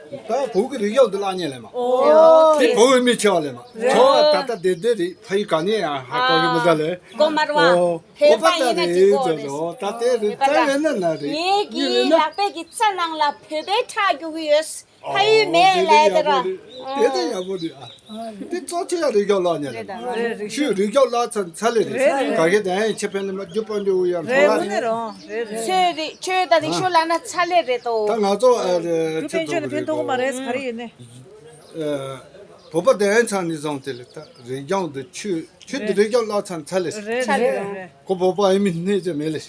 ད་བོད་ཀྱི་རིག་གཞུང་འདི་བརླག་ཉེན་ལས་མ། ཨོ། དེ་བོད་ཀྱི་མི་ཆེ་བ་ལས་མ། རེད། ཁྱོད་ད་ལྟ་བདེ་བདེ་རེད་ཕ་ཡུལ་ག་ནས་ཡང་ཧ་གོ་གི་མི་ཟ་ལེ། གོ་མར་བ། ཨོ། བོད་པ་ཡིན་ན་ཅིག་གོ་རེད། ད་དེ་རེད་ད་ཡིན་ན་ན་རེད། ངེད་ཀྱི་ལག་པའི་གི་རྩ་ནང་ལ་བོད་པའི་ཁྲག་རྒྱུག་གི་ཡོད། ཕ་ཡུལ་མེད་ལས་དེ་ར། དེ་དེ་ཡག་པོ་རེད་ཨ། དེ་གཙོ་ཆེ་ཡ་རིག་གཞུང་བརླག་ཉེན་ལས་མ། ཆོས་རིག་གཞུང་བརླག་ཚར་ཚར་ལེ་རེད། ག་གེ་དེ་ཡང་ཆེ་ཕན་ལས་མ་རྒྱུ་པ་འདྲ་བོ་ཡང་རེད། ཐོག་ལ་རེད། ཆོས་རིག་ཆོས་དང་རིག་གཞུང་བརླག་ན་ཚར་ལེ་རེད་དོ། ད་ང་ཚོ་ཨ་རེད་རྒྱུ་པན་ཆོས་ནི་ཕན་ཐོགས་མ་རེད་ག་རེ་ཡིན་ནི། བོད་པ་དེ་ཡང་ཚང་ནི་བཟང་དེ་ལེ་ད་རིག་གཞུང་དུ་ཆོས་ཆོས་དེ་རིག་གཞུང་བརླག་ཚར་ཚར་ལེ་རེད། ཁོ་བོད་པ་ཡིན་མིན་སྣེ་ཚེ་མེད་ལེ།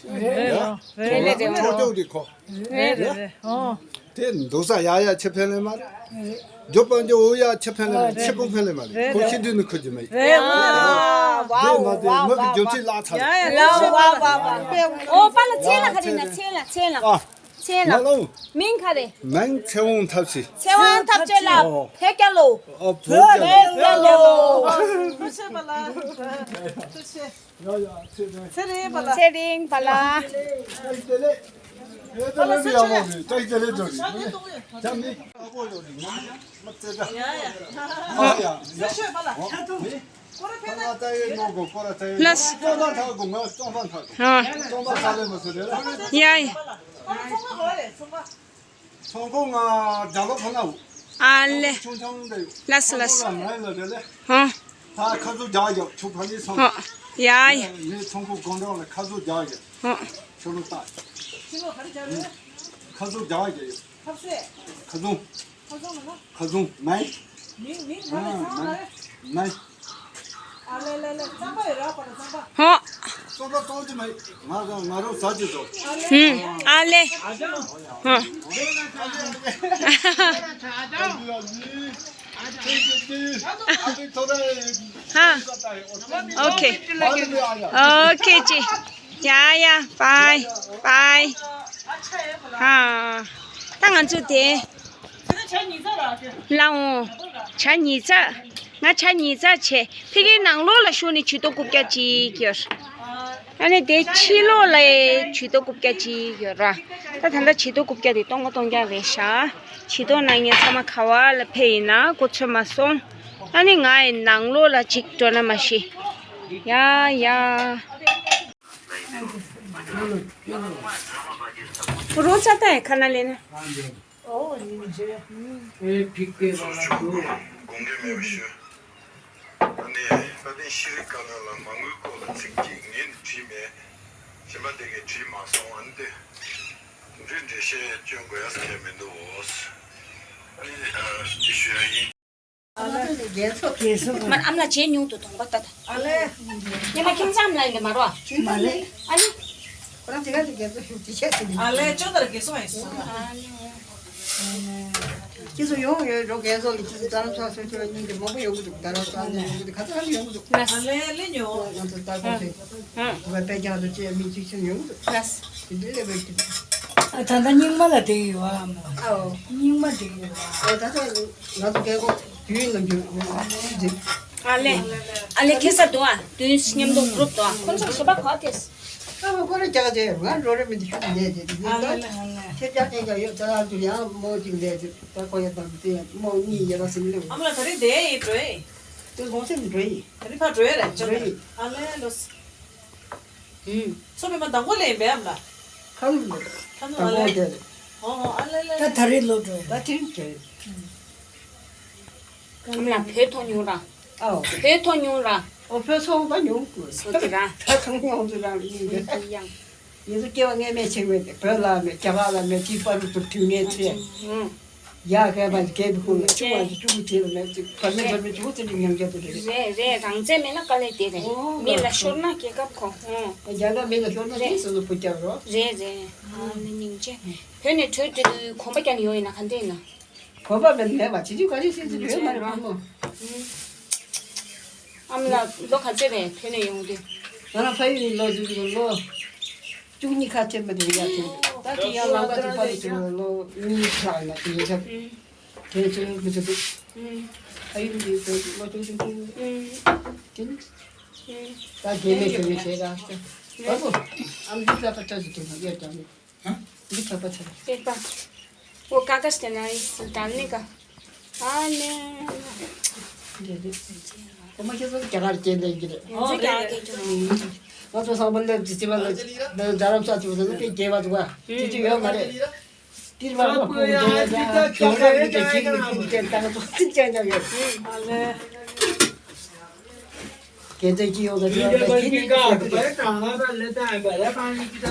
རེད་རེད། ཆོས་ཆོས་རིག་ཁོ། རེད་རེད་རེད། ཨོ། དེ་འདུག་ས་ཡ་ཡ་ཆེ་ཕན་ལས་མ་རེད། རྒྱོབ་པ་འདི་འོ་ཡ་ཆེ་ཕན་ལེ་མ་ཆེ་པོ་ཕན་ལེ་མ་རེད། ཁོ་ཤི་དུས་ནི་ཁོ་ཅི་མེད། རེད་རེད། ཨ་ཝ་ཝ་ཝ་ཝ། ཡ་ཡ། ལ་ཝ་ཝ་ཝ། ཨོ་པ་ལ་ཚེ་ལ་ག་རེ་ན་ཚེ་ལ་ཚེ་ལ། ཨ། ཚེ་ལ། མ་ལ། མིང་ག་རེ། མིང་ཚེ་དབང་ཐབས་ཤེས། ཚེ་དབང་ཐབས་ཤེས་ལ། ཨོ། བོད་རྒྱལ་ལོ། ཨོ་བོད་རྒྱལ་ལོ། བོད་རྒྱལ་ལོ། ཚེ་རིང་པ་ལ། ཚེ་རིང་པ་ལ། ལགས། ཡ་ཡ། ཚོང་ཁང་ང་རྒྱ་ལོ་ཕ་ན། ཨ་ལེ། ཆུང་ཆུང་འདི། ལགས་སོ་ལགས་སོ། ང་ལ་རེ་ལེ། ཧོ། ད་ཁ་ཟུ་རྒྱག་རྒྱབ་ཆུ་ཕ་ནི་སོང་། ཧོ། ཡ་ཡ། ངའི་ཚོང་ཁང་སྒོ་འགྲམ་ལ་ཁ་ཟུ་རྒྱག་རྒྱབ། ཧོ། ཆུ་ལོ་ཏག་ཁ་ཟུ་རྒྱག་རྒྱབ་ཡོད། ཁ་ཟུ། ཁ་ཟུ། མེ། མེ། ཧོ། ཨ་ལེ། ཧོ། ཧ། ཨོ་ཁེ། ཨོ་ཁེ་ཅི། ཡ་ཡ། བའི་བའི། ཧ། ད་ང་ཚོ་དེ། ལའོ། ཇ་ཉི་ཚ། ང་ཇ་ཉི་ཚ་བྱས། ཕ་གིའི་ནང་ལོགས་ལ་ཤོར་ནས་ཇུས་གཏོགས་རྐུབ་བཀྱག་གཅིག་ཡོད། ཨ་ནི་དེ་ཕྱི་ལོགས་ལ་ཇུས་གཏོགས་རྐུབ་བཀྱག་གཅིག་ཡོད་ར། ད་ད་ལྟ་ཇུས་གཏོགས་རྐུབ་བཀྱག་དེ་སྟོང་པ་སྟོང་རྐྱང་རེད་ཤག་ཇུས་གཏོགས་གནང་མཁན་ཚང་མ་ག་བ་ལ་ཕེབས་ཡིན་ན་གོ་ཚོད་མ་སོང་། ཨ་ནི་ང་ཡི་ནང་ལོགས་ལ་ཅིག་འགྲོ་ན་མ་ཤེས། ཡ་ཡ། རོ་ཙ་ཏ་ཡ་ཁ་ན་ལེ་ན། ཨོ་ཡིན་ཇེ། ཨེ་ཕིག་པེ་བ་ལ་དུ། དགོངས་འགལ་མེད་པ་ཞུ། ཨ་ནི་བཀའ་བསྟན་ཤེས་རིག་བཀའ་བློན་ལ་མ་དངུལ་སྐོར་ལ་ཚིག་གཅིག་ངས་ནི་བྲིས་མེད། གཞན་པ་དེ་གས་བྲིས་མ་སོང་། ཨ་ནི་དེ་འབྲེལ་འགྲེལ་བཤད་སྐྱོན་དགོས་ཡ་ཟེར་མཁན་མི་འདུག་ཨ་ནི་ཨ་ཞུ་ཡ་ཡིན། མར་ཨ་མ་ལགས་བྱས་མྱོང་འདུག་གདོང་པ་ལྟ་ད། ཨ་ལེ། ཉི་མ་ཁྱིམ་ཚང་ལ་ཡིན་གྱི་མ་རོ། མ་ལེ། ཨ་ནི། ཁོ་རང་དེ་ག་དེ་རྒྱལ་ཚོ་ཞུགས་ཅི་བྱས་ཟིན། ཨ་ལེ་ཅོ་ལྟར་རྒྱལ་སོང་ཡིན་སོང་། ཨ་ལེ། ཁྱེད་ཚོ་ཡོང་ཡོད་འགྲོ། རྒྱལ་ཚོ་ལ་ཁྱེད་ཚོ་རྡ་རམ་ས་སོན་ཁྱེད་ལ་སྙིང་རྗེ་མང་པོ་ཡོང་གི་འདུག་རྡ་རམ་ས་ནས་ཡོང་གི་འདུག་ག་ཚོད་ཧ་ལམ་ཡོང་གི་འདུག་ཨ་ལེ་ལེ་ཉོ། ང་ཚོ་ལྟ་སྐོར་བྱས། ཨ་ཁོ་པའི་པད་རྒྱང་དུ་བཅས་མི་གཅིག་ཤོས་ཡོང་གི་འདུག་དེ་འདྲའི་ལས་པའི་གི། ཨ་ད་ལྟ་རྙིང་མ་ལ་བསྡད་ཡོད་ཨ་མ། ཨོ། རྙིང་མ་བསྡད་ཡོད་ཨ། ཨོ་ད་ལྟ་ང་ཚོ་རྒྱལ་སྒོ་དུས་ནམ་རྒྱུན་འཛིན། ཨ་ལེ། ཨ་ལེ་ཁེ་ས་འདུག་ཨ། དུས་མཉམ་དུ་གུ་རུབ་འདུག་ཨ། ཁོང་ཚོ་གཞན་པ་ག་དེས། ཨ་མ་ཁོ་ར་རྒྱག་རྒྱག་ཡོད། ང་རོ་རེ་མི་འདི་ཤུགས་ལས་རྒྱག་གི་ཡིན། ཨ་ལེ་ཨ་ལེ། ཁྱེད་རྒྱག་ཁྱེད་རྒྱག་ཡོད། ད་ལ་དུ་ཡང་མོ་གཅིག་ལས་རྒྱག་ད་ཁོ་ཡ་དང་དེ་མོ་གཉིས་ཡ་ར་སེམས་ལེ། ཨ་མ་ལ་ད་རེས་དེ་ཡི་འགྲོ་ཡི། དེ་གོང་སེམས་འགྲོ་ཡི། ད་རེས་ཕར་འགྲོ་ཡི་རེད་འགྲོ་ཡི། ཨ་ལེ་ལོས། ཨུམ། ཚོ་པའི་མ་དང་པོ་ལས་ཡིན་པས་ཨ་མ་ལགས། ཁ་ལུ་མ་རེད། ཁ་ལུ་མ་རེད། དང་པོ་དེ་རེད། ཨོ་ཨོ་ཨ་ལེ་ལེ། ད་ད་རེས་ལོ་འགྲོ་ཡི། ད་དེ་རིང་དེ་རེད། ཨ་མ་ལགས་བོད་ཐོག་ཉུང་ར། ཨོ། བོད་ཐོག་ཉུང་ར། ཨོ་བོད་ཚོང་པ་ཉུང་དགོས། སོ་དེ་ར། ད་ཚོང་ཉུང་དུ་ར་ཡིན་གི། ཡང་། ཡིན་ཚུལ་སྐྱེ་བ་སྔ་མའི་ཆེ་བས་བོད་ལ་མེད། རྒྱ་གར་ལ་མེད། དེའི་བར་དུ་དུས་ངན་ཚེ། ཨུམ། ཡ་གས་པ་གས་པའི་ཁུངས་ལ་ཆུང་བ་ཞིག་ཆུང་བ་དེ་ལ་མེད་ཅིག་བར་མེད་བར་མེད་ཆུང་བ་དེ་འདྲ་ཉམས་རྒྱུ་དེ་རེད། རེད་རེད། རང་བཙན་མེད་ན་དཀའ་ལས་དེ་རེད། ཨོ། མི་ལ་ཤོར་ན་རྒྱལ་ཁབ་གོ་ཧོ། རྒྱ་ནག་མི་ལ་ཤོར་ན་རེད། དེ་སོ་སོ་བུ་སྐྱབས་རོ། རེད་རེད། ཨ་ནི་སྙིང་རྗེ། བོད་ནས་བྲོས་དུས་གོམ་པ་རྒྱག་ནས་ཡོང་ཡིན་ན་ག་འདྲ་ཡིན་ན། གོམ་པ་མེད་མེད་པ་བྱེད་རྒྱུ་ག་རེ་བྱེད་རྒྱུ་ཡོད་མ་རེད་བ་མོ། ཨ་མ་ལགས་ལོ་ག་ཚོད་རེད་བོད་ནས་ཡོང་དུས། ང་རང་ཕ་ཡུལ་ནས་ལོ་རྒྱུས་ཀྱི་ལོ་བཅུ་གཉིས་ཁ་ཐེབས་མ་དེ་ཡ་དེ། ད་དེ་ཡང་ལམ་ཁ་དེ་ཕ་རི་ཚོ་ལོ་གཉིས་ལྷག་ཡིན་ན་དེ་ཡིན་ཚབ། དེ་ཚོའི་མི་ཚོ་དེ། ཕ་ཡུལ་འདི་ཚོ་ལོ་བཅུ་གཉིས་དེ་ནི། ད་རྒན་མེད་ཆོས་མེད་བྱས་ད་ཨ་ཁུ་ཨམ་ཅི་ལ་ཁ་ཐག་ཅིག་དེ་ཡོད་ཀྱང་། འདི་ཁ་པ་ཚ། པེ་པ། འོ་ཀ་ཀ་སྟེ་ན་ཡིས་དཱལ་ནི་ཀ། ཨ་ནེ། འདི་འདི། འོ་མ་ཁྱེད་ཚོ་རྒྱ་གར་སྐད་འདོན་གྱི་རེད། ང་ཚོ་རྒྱ་གར་སྐད་ཀྱང་མི་ཡིན། ང་ཚོ་སང་པོ་སླེབས་ཀྱི་སྤྱི་པ་ལ་རྡ་རམ་ས་ཚོ་ཚོ་དཔེ་རྒྱས་པ་འདུག་ག་དེ་ཅི་ཡོད་མ་རེད། ཏིར་བ་ལ་ཁོང་འདོན་ཡ་ད་ཁྱོད་རང་གི་ཅིག་གི་ཅིག་ཅིག་ད་ང་ཚོ་ཚིག་ཅང་ཅང་ཡོད། ཨ་ལེ། དགེ་འདུན་གྱི་ཡོངས་ལ་ཡོད་པའི་ཁྱེད་ཉིད་ཀྱི་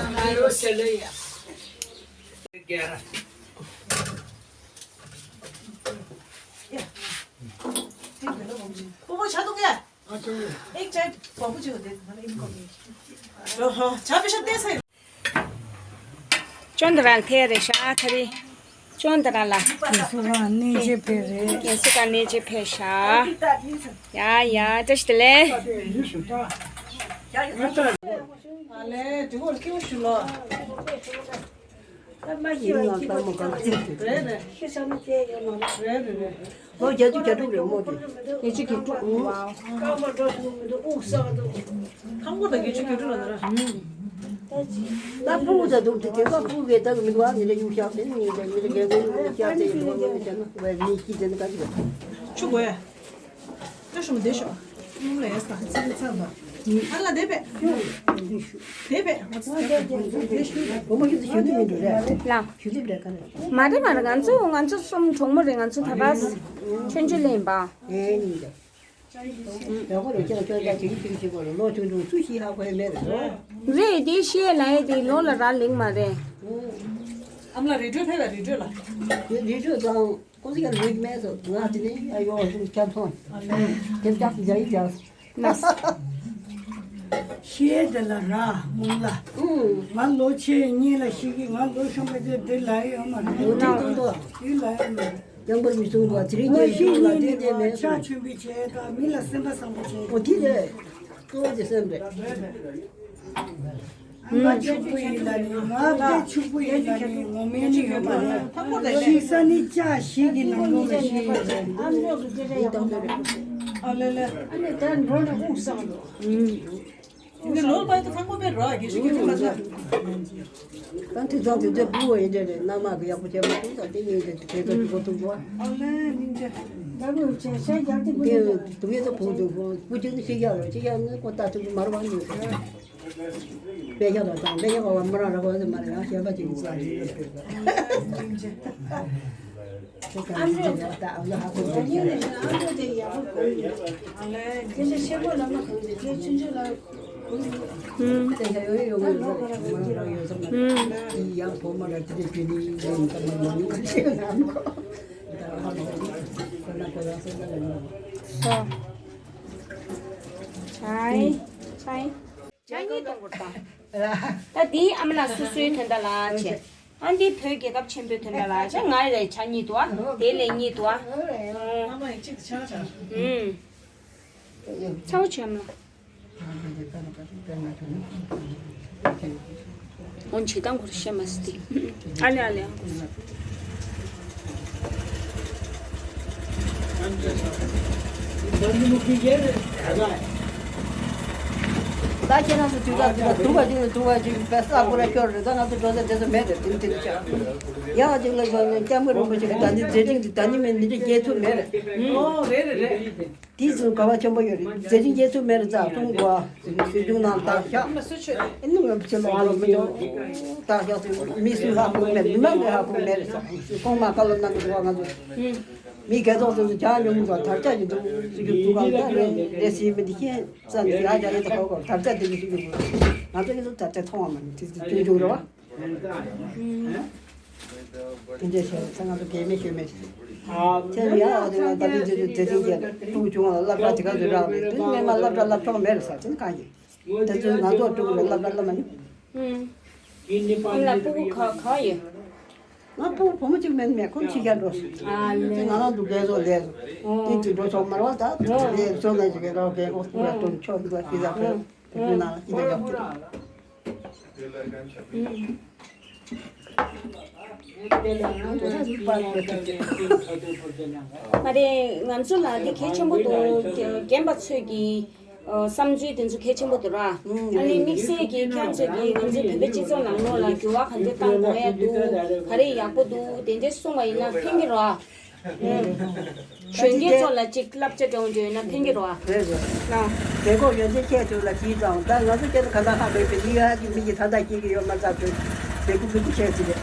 ཁྱེད་ཀྱི། पप्पू छा तो क्या? एक चाय पप्पू जी को दे दो ना, इनको भी। हाँ, हाँ, छा पे छा दे सही। ཅོན་དེ་རང་ཐེ་རེ་ཤ་ཐ་རི། ཅོང་ད་ར་ལ། རྒན་གསོ་ཁང་གནས་མཇལ་ཕེབས་རེད། རྒན་གསོ་ཁང་གནས་མཇལ་ཕེབས་ཤག་ཡ་ཡ། བཀྲ་ཤིས་བདེ་ལེགས། ཨ་ལས། དེ་གོ་སྐྱོ་ཞུ་ལོ། ཡིན་ཡང་ལྟད་མོ་གང་ཅི་ཞིག་རེད་རེད། ལོ་བརྒྱད་ཅུ་གྱ་དྲུག་རེད་མོ་དེ། བརྒྱད་ཅུ་གྱ་དྲུག་ཨང་། ཁང་པ་དང་བརྒྱད་ཅུ་གྱ་དྲུག་ལ་ན་ར། ད་ཕྲུ་གུ་ད་འདུག་དེ་དེ་ག་ཕྲུ་གུ་གེ་ད་གི་མི་འདུག་ཨ་ནི་རེ་ཡུག་ཤག་དེ་ནི་ངེད་ཀྱི་མི་རེ་རྒན་གོ་ཡུག་ཤག་དེ་ཡི་འདུག་ཨ་ནི་བྱས་ན་བའི་མི་སྐྱིད་དེ་ནི་ག་ཅི་ག་ཆུ་དགོས། ལྟོས་ཤོག་མ་བསྡད་ཤོག་སྔོན་ལ་ཡས་ལ་ཚིག་ཚིག་ཚར་འདུག་ཨ་ལ་བསྡད་པས། བསྡད་པས། ང་ཚོ་བསྡད་པས། བསྡད་ཤོག་བུ་མོ་ཁྱོད་ཚོ་གཞོན་ནུ་མི་འདུག་རེད། ལ། གཞོན་ནུ་རེད་ག་རེ། མ་རེད་མ་རེད། ང་ཚོ་ང་ཚོ་གསུམ་གྲོགས་མོ་རེད། ང་ཚོ་ད་ག་ཆུང་ཆུང་ལས་ཡིན་པ། ཨེ་ཡིན་ད། ཡག་པོ་རེད། ཁྱེད་ཁྱོད་ཀྱང་ཅིག་ཅིག་བྱེད་དགོས་རེད། ལོ་ཆུང་ཆུང་སུ་ཤི་ཧ་གོ་ཡ་མེད་རེད། རེད་དེ་ཤི་ཡ་ལ་ཡ་དེ་ལོ་ལ་རག་ལས་མ་རེད། ཨ་མ་ལགས་རི་ཁྲོད་ཕེབས་པ། རི་ཁྲོད་ལ། དེ་རི་ཁྲོད་དང་ཁོ་ཚོ་ཡར་ལུས་མེད་སོ། ང་དེ་ནས་ཡར་ཡོང་སོང་། ཁྱབ་སོང་། དེབ་རྒྱག་ཏུ་རྒྱག་ཡིན་རྒྱག་ལགས། ཤི་ཡ་དེ་ལ་རག་མོ་ལ། ཨུ། ང་ལོ་ཆེ་གཉིས་ལ་ཤི་གི། ང་ལོ་ཆུང་བའི་དེ་དེ་ལ་ཡོད་མ་རེད། འོ་དེ་དང་དུ། དེ་ལ་ཡོད་མ་རེད། རྐྱང་པར་མི་གསུང་བ་དེ་རིང་ལོ་རྒྱལ་ཤི་ལ་གཉིས་དེ་ནས་དེ་མ་མེད་ཕྱག་སོང་། མཆོད་པའི་བྱས་དང་མི་ལ་སེམས་པ་བཟང་པོ་བྱས། འོ་དེ་རེད། གཙོ་བོ་དེ་སེམས་རེད། ང་ཕྱུག་པོ་ཡིན་ལ་ནི། ང་དཔེ་ཕྱུག་པོ་ཡིན་ལ་ནི་ངོ་མའི་ནི་ཡོད་མ་རེད། ཤི་ས་ནི་ལྕགས་ཤིག་གི་ནང་ལོགས་ལ་ཤི་ཡོད་རེད། ཨ་ལེ་ལེ། ཨ་ནི་ད་འགྲོ་ན་ཧུང་སང་འགྲོ། ཡིན་ནའི་ལོ་པའི་ཐོ་ཐང་པོ་པའི་རོ་གི་ཤི་གི་ཐུག་ལ་ས། ད་དེ་ཚང་དེ་ཚོ་བུ་བ་ཡིན་འདྲ་རེད། མནའ་མ་གི་ཡག་པོ་བྱས་མ་ཐུབ་ཙང་དེ་ཡིན་འདྲ་དེ་ཚོ་གི་གོ་ཐུབ་འགྲོ། ཨ་ལེ་མིན་འདྲ། ད་བུ་བྱས་ཤ་རྒྱག་དེ་བུ་དེ་ཡིན་འདྲ། དུ་ཡེ་ཚོ་བུ་དུ་བུ་བུ་ཅིག་ནི་ཤི་རྒྱག་རོ། ཤི་རྒྱག་ནི་ཁོ་ལྟ་ཐུབ་ཀྱི་མ་རེད་བ། ནི་དཔེ་ཆ་ལ་དང་དཔེ་ཆ་ག་བ་མི་རང་ར་བ་ཟེར་མ་རེད། ཡང་གཞན་པ་ཅིག་གི་ས་རེད། ཨ་མཆོག་ཨ་མཆོག་དེ་ཡག་པོ་གོ་ཡོད། ཨ་ལས་དེ་ཆེ་ཆེ་པོ་ལ་མ་གོ་ཡོད། དེ་ཆུང་ཆུང་ལ་གོ་ཡོད། ཨུམ། དེ་ཆ་ཡོད་ཡོད་ཡོད་ཡོད་ཡོད་ཡོད་ཡོད། ཨུམ། ཡང་བོ་མ་ར་དེ་དེ་དེ་ནི་ཡོད་ཡོད་ད་མ་མ་ཡོད་ག་ཤེས་ན་མ་གོ། ད་ཧ་མ་གོ་ན་གོ་ཡང་སེ་ན་ལ་ཡོད། སོ། ཆའི་ཆའི། ཇ་གཉིས་གཏོང་དགོས་དང་། ད་འདིའི་ཨ་མ་ལགས་སོ་སོའི་དོན་དག་ལ་བྱས། ཨ་འདི་བོད་རྒྱལ་ཁབ་ཆེན་པོའི་དོན་དག་ལ་བྱས། ང་རེ་ཇ་གཉིས་འདུག་ཨ། དེ་ལས་གཉིས་འདུག་ཨ། ཨ་མ་ཡི་གཅིག་ཆག་ཆག་ཨུམ། ཚ་བོ་བྱས་ཨ་མ་ལགས། འོན་ཇི་ལྟར་ཁོར་བཤད་མ་སྲིད་དེ། ཨ་ལེ་ཨ་ལེ། ད་ཁྱེད་རང་ཚོ་དུས་སྐབས་དུས་སྐབས་དུ་བ་ཅིག་ལ་དུ་བ་ཅིག་པས་ས་ཁོ་ར་ཤོར་རེད། ད་ང་ཚོ་འགྲོ་ས་དེ་ཚོ་མེད་རེད། དེ་དེ་ཆ་ཡང་ཅིག་ལ་ཡོང་ནས་སྐྱབས་མགོན་རིན་པོ་ཆེ་གི་ད་ནི་མཛད་འཕྲིན་གྱི་ད་ནི་མེད་ནི་རེ་རྒྱས་ཐུབ་མེད་རེད། ཨོ་རེད་རེད་རེད། དེའི་ཚུལ་དགའ་བ་ཆེན་པོ་ཡོད་རེད། མཛད་འཕྲིན་རྒྱས་ཚུལ་མེད་རེད། ཙག་ཐུང་གོ་སྲིད་སྐྱོང་ནང་བཏང་ཤག་ཨེ་ནི་ང་ཚོ་ཕྱི་ལོགས་ལ་མི་ཡོང་བཏང་ཤག་ཚུལ་མི་སུས་ཧ་གོ་མེད། མི་མང་གིས་ཧ་གོ་མེད་རེད་ཟེར། གོང་མ་བཀའ་སློབ་གནང་གི་འདུག་བ། ང་ཚོ་མི་སྒེར་ཚོགས་ཚོ་ཇག་ཉུང་ཙང་དར་ཆ་ཅིག་འདུག་སྲིད་སྐྱོང་འདུག་གམ་ད་རེད་རེད་ཟེར་མི་འདི་ཤེས་ཙང་ཡ་ཇག་ཡོད་ད་ཧ་གོ། དར་ཆ་འདི་གི་སྲིད་སྐྱོང་འདུག་ང་ཚོ་ཡིན་ཙང་དར་ཆ་མཐོང་བ་མ་ནི་དེ་ཚོ་སྐྱོན་བྱུང་རེད་བ། དེ་འདྲ་བྱས་ཙང་ང་ཚོ་གལ་མེད་ཤོད་མེད་བྱས། དེ་ཡང་ཨ་ཙི་ང་ད་དུང་ཅི་ཅི་དེ་རིང་གི་ཕྲུ་གུ་ཆུང་བ་ལ་སློབ་གྲྭ་དེ་ག་ཚོད་རག་མེད་དུས་སྔོན་མ་སློབ་གྲྭ་སློབ་གྲོགས་མེད་རེད་ཟེར། དེ་ནི་གང་ཡིན། དེ་ཚོས་ང་ཚོ་ཕྲུ་གུ་ལ་སློབ་གྲྭ་སློབ་མ་མྱོང་། ཨུམ། ཨ་ལ་ཕྲུ་གུ་ག་ག་ཡོད། ང་ཕྲུ་གུ་བུ་མོ་གཅིག་མེད་མེད་ཁོམ་ཕྱི་རྒྱལ་འགྲོ་སོང་། ཨ་ལེ། དེ་ང་རང་འདུག་རྒན་ཚོ་ལས་སོང་། ཨོ། དེ་དུས་འགྲོ་ཆོག་མ་རེད་བ། ད་ལས་སོང་ན་ཅིག་རོགས་རྒན་གོ་ཐུག་ར་སྟོན་ཆོག་འདུག་ཤི་ས་ཁོས། དེ་ནང་ལ་ཅི་འདྲ་ཡག་པོ་རེད། མ་རེད། ང་ཚོ་ལ་འདི་གལ་ཆེན་པོ་འདུག་རྒན་པ་ཚོས་ཀྱི་བསམ་ཚུལ་དེ་ཚོ་གལ་ཆེན་པོ་འདུག་ར། ཨ་ནི་དམིགས་བསལ་གྱིས་ཁྱེད་ཚོས་ཀྱིས་ང་ཚོའི་བོད་པའི་སྤྱི་ཚོགས་ནང་ལོགས་ལ་འགྱུར་བ་ག་འདྲ་བཏང་དགོས་ཡ་འདུག་ག་རེ་ཡག་པོ་འདུག་དེ་འདྲ་གསུངས་པ་ཡིན་ན་ཕན་གྱི་རེད་བ། གཞོན་སྐྱེས་ཚོ་ལ་ཅིག་བསླབ་བྱ་སྤྲད་འོང་དུས་ཡོད་ན་ཕན་གྱི་རེད་བ། རེད་རེད། ལགས། དེ་གོ་ཡོན་ཏན་ཁྱེད་ཚོ་ལ་གྱིས་དང་ད་ང་ཚོ་ཁྱེད་ཚོ་ག་ད་ཧ་མེད་པའི་ཡི་ཧ་ཅིག་མི་གི་ད་ད་སྐྱེ་གི་ཡོད་མ་ཚར་དུས་དེ་ཀུ་ཀུ་ཀུ་བྱས་ཟིན་རེད།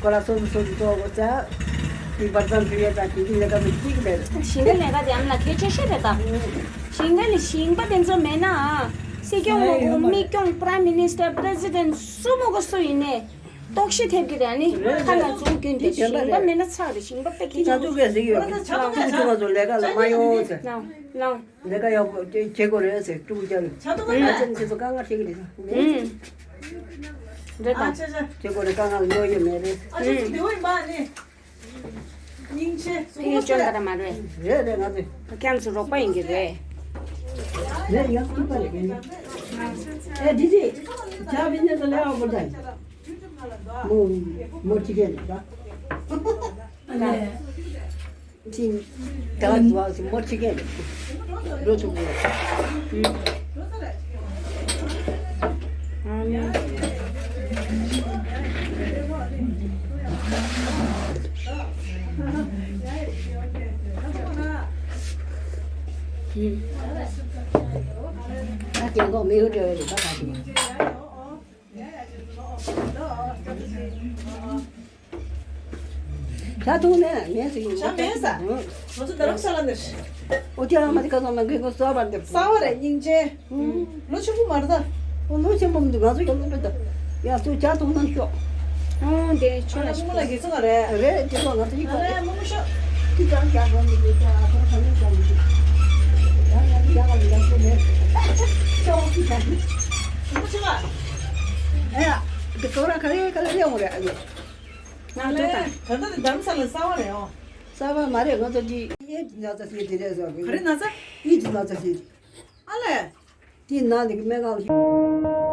ཁོ་ལ་སོ་སོ་སོ་སོ་གོ་ཚ་དེ་བར་ཙམ་བུ་ཡོད་ད་དེ་གི་ལས་ཀ་མི་གཅིག་མེད་རེད། ཞིང་ཁ་ལས་ཀ་དེ་ཨམ་ལ་གལ་ཆེ་ཤོས་རེད་ད། ཞིང་ཁ་ལ་ཞིང་པ་དེ་ཚོ་མེད་ན་སྲིད་སྐྱོང་མ་གོ་མི་སྐྱོང་Prime Minister President་སུ་མ་གོ་སུ་ཡིན་ནས། ལྟོགས་ཤི་ཐེབས་ཀྱི་རེད། ཨ་ནི་ཁ་ལ་འཛུགས་རྒྱུན་དེ་ཞིང་པ་མེད་ན་ཚར་རེད། ཞིང་པ་དཔེ་གལ་ཆེན་པོ་ང་ཚོ་གས་ཟིག་ཡོད་རེད། ཕྲུ་གུ་ཆུང་བ་ཚོ་ལས་ཀ་ལ་མ་ཡོང་ཟེར། ལའོ་ལའོ། ལས་ཀ་ཡག་པོ་བྱེད་དགོས་རེད་ཟེར། ཕྲུ་གུ་སྐྱ་རེད། ང་ཚོ་ཁྱེད་ཚོ་དཀའ་ངལ་འཕྲད་ཀྱི་རེད། ཨུམ། འདྲེ་ཨ་དང་། ཆ་ཆ། དེ་ཁོ་རེ་དཀའ་ངལ་ཡོད་ཡོད་མེད་རེད། ཨ་ཆ་ཆ་དེ་བས་མ་ནི། སྙིང་རྗེ། ཕ་གིར་སྐྱོན་ག་རེ་མ་རེད། རེད་རེད། ང་ཚོས། ཁྱེད་ཚོ་རོགས་པ་ཡིན་གྱི་རེད། རེད་ཡང་སྐྱིད་པ་རེད། ཨེ་དི་དི། ཇ་བི་ནེ་ཏ་ལེ་ཨ་བོ་ཏ། མོ་མོ་ཅི་གེ་ནི་ད། ཅིན། ད་ཟུ་བ་སི་མོ་ཅི་གེ་ནི། རོ་ཆུ་གེ། ད་རྒན་གོག་མི་ཡོད་འདྲ་བའི་རིག་པ་ག་ཞིག་ཇ་འཐུང་ནས་མེད་ཟེར་གྱི་ཇ་མེད་ས། ང་ཚོ་རྡ་རམ་ས་ལ་ནས། ཨོ་ཅག་མ་དེ་ག་ཚོད་མ་གི་གོ་གསར་བ་འདེབས། གསར་བ་རེད་སྙིང་རྗེ། ལོ་ཆེན་པོ་མ་རེད་ད། ཨོ་ལོ་ཆེན་པོ་མི་འདུག་ང་ཚོ་ཡང་ལོ་རེད་ད། ཡ་སུ་ཇ་འཐུང་ན་ཤོག་ཨོ་དེ་ཆོ་ལ་ཤོག་ལ་གི་ཚོ་ང་རེད། རེད་དེ་ཚོ་ང་ཚོ་ཡིག་པ་རེད། མོ་མོ་ཤོག་ཀི་ཀང་ཀང་ཀང་ཀི་ཀང་ཀང་ཀང་ཀང་ཀང་། ཡང་ཡང་ཡང་ཡང་ཤོག་མེད། ཤོག་ཀི་ཀང་། མོ་ཆེ་བ། ཨ་ཡ། དེ་ཀོ་ར་ཁ་ལེ་ཁ་ལེ་ཡོང་རེད་ཨ་ཡོ། ང་ལོ་དང་། ད་ལྟ་དེ་རྡ་རམ་ས་ལ་གསར་བ་རེད་ཨོ། གསར་བ་མ་རེད། ང་ཚོ་དེ་ཡེ་ན་ཚ་ཤེས་དེ་རེད་ཟེར་བ། ག་རེ་ན་ཚ། ཡེ་ན་ཚ་ཤེས། ཨ་ལས། དེ་ན་ནི་སྨན་ཁང་ཞིག